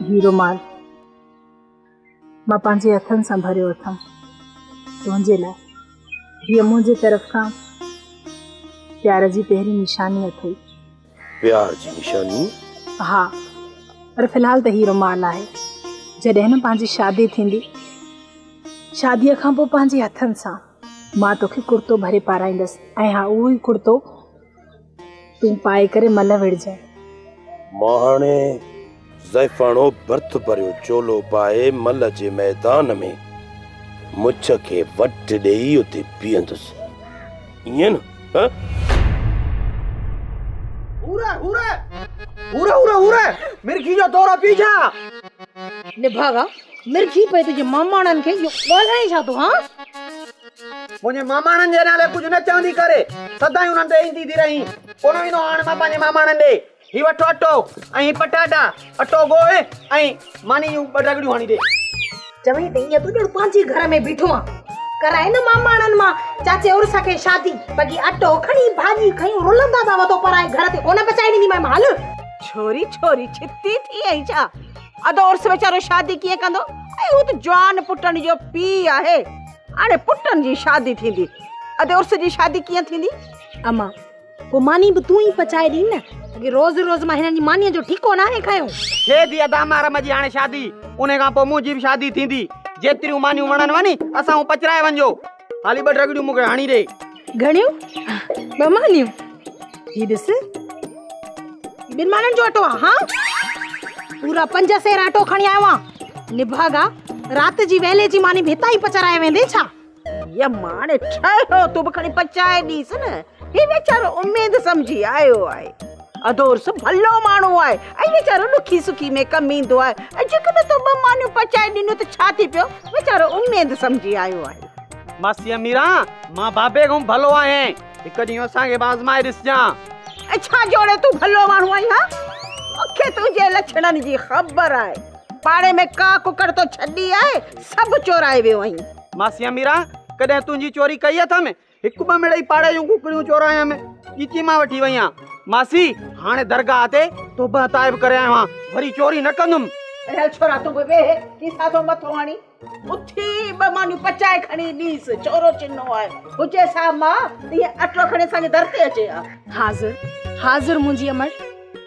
هي رومال مان پنهنجي هٿن سان ڀريو اٿم تنهنجي لاء. هيء منهنجي طرف کان پيار جي پهرين نشاني اٿئي. پيار جي نشاني؟ ها، پر في الحال ته هي رومال آهي. جڏهن نه پنهنجي شادي ٿيندي، شاديء کان پوء پنهنجي هٿن سان مان توکي ڪڙتو ڀري پارائيندس ۽ ها اهو ئي ڪڙتو تون پائي ڪري ملهه وڙهجانء. مان هاڻي زائفاڻو ڀرت ڀريو چولو پائي ملهه جي ميدان ۾ مڇ کي وٽ ڏيئي اتي بيهندس. ائين نه؟ ها؟ هوري هوري هوري هوري هوري مرگي جو دورو پي ڇا؟ نڀاڳا مرگي پئي تنهنجي ماماڻن کي اهو ڳالهائين ڇا ٿو هان؟ منهنجي ماماڻن جي نالي ڪجهه نه چوندي ڪري سدائين انهن تي ايندي ٿي رهين. ڪونه ويندو هاڻ مان پنهنجي ماماڻن ڏي. هي وٺ اٽو ۽ هي پٽاٽا، اٽو ڳوهه ۽ ماني جون ٻه ڊڳڙيون هڻي ڏي. چوين ته ائين تون ڄڻ پنهنجي گهر ۾ بيٺو آن. ڪرائي نه ماماڻن مان چاچي عرس کي شادي. بگي اٽو کڻي ڀاڄي کڻي رلندا ٿا وتو پرائي گهر تي ڪونه پچائي ڏينديمانء مان هل. ڇوري ڇوري ڇتي ٿي آهين ڇا؟ ادو عرس ويچارو شادي ڪيئن ڪندو؟ ۽ هو ته جوان پٽن جو پيء آهي. هاڻي پٽن جي شادي ٿيندي. ادي عرس جي شادي ڪيئن ٿيندي؟ اما، پوء ماني به تون ئي پچائي ڏين نه. اڳي روز روز مان هنن جي مانيء جو ٺيڪو ناهي کنيو. ٿئي ٿي ادا محرم جي هاڻي شادي. انهي کان پوء منهنجي به شادي ٿيندي. جيتريون مانيون وڻنو ني، اسان هون پچرائي وڃجو. حالي ٻه ڊڳڙيون مون کي هڻي ڏي. گهڻيون؟ ٻه مانيون؟ هي ڏس، هي ٻن مانين جو اٽو آ، هان؟ پورا پنج سير اٽو کڻي آيو آن. نڀاڳا، رات جي ويلي جي ماني به هتان ئي پچرائي ويندين ڇا؟ يما، هاڻي ٺهيو، تون به کڻي پچائي ڏيس نه. هي ويچارو اميد سمجهي آيو آهي. ادو عرس ڀلو ماڻهو آهي ۽ ويچارو ڏکي سکي ۾ ڪم ايندو آهي. ۽ جيڪڏهن تو ٻه مانيون پچائي ڏنيون ته ڇا ٿي پيو؟ ويچارو اميد سمجهي آيو آهي. ماسي اميران، مان بابي کان ڀلو آهيان. هڪ ڏينهن اسان کي به آزمائي ڏسجان. ۽ ڇا جوڙي تون ڀلو ماڻهو آهين ها؟ مون کي تنهنجي لڇڻن جي خبر آهي. پاڙي ۾ ڪا ڪڪڙ تو ڇڏي آهي، سڀ چورائي ويو آهين. ماسي اميران، ڪڏهن تنهنجي چوري ڪئي اٿم؟ هڪ ٻه مڙئي پاڙي جون ڪڪڙيون چورايم، ڳچي مان وٺي وئي آن. ماسي، هاڻي درگاهه تي توبهه تائب ڪري آيو آهيان، وري چوري نه ڪندم. اڙي هل ڇورا تون به ويهه، کيسا ٿو مٿو هڻين. اٿي ٻه مانيون پچائي کڻي ڏينس، ڇورو چنو آهي. هجيس ها ماء ته هيئن اٽو کڻي اسان جي در تي اچي ها. حاضر، حاضر منهنجي امڙ.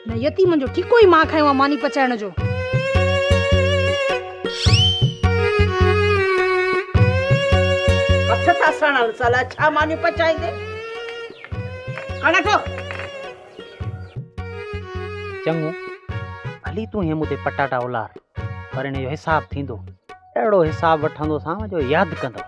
نه يتيمن جو ٺيڪو ئي مان کنيو آهي ماني پچائڻ جو. هٿ ٿا سڙن سالا ڇا مانيون پچائيندي. کڻ اٽو. چڱو ڀلي تون هيئن مون تي پٽاٽا الار پر ان جو حساب ٿيندو. اهڙو حساب وٺندوسانو جو ياد ڪندو.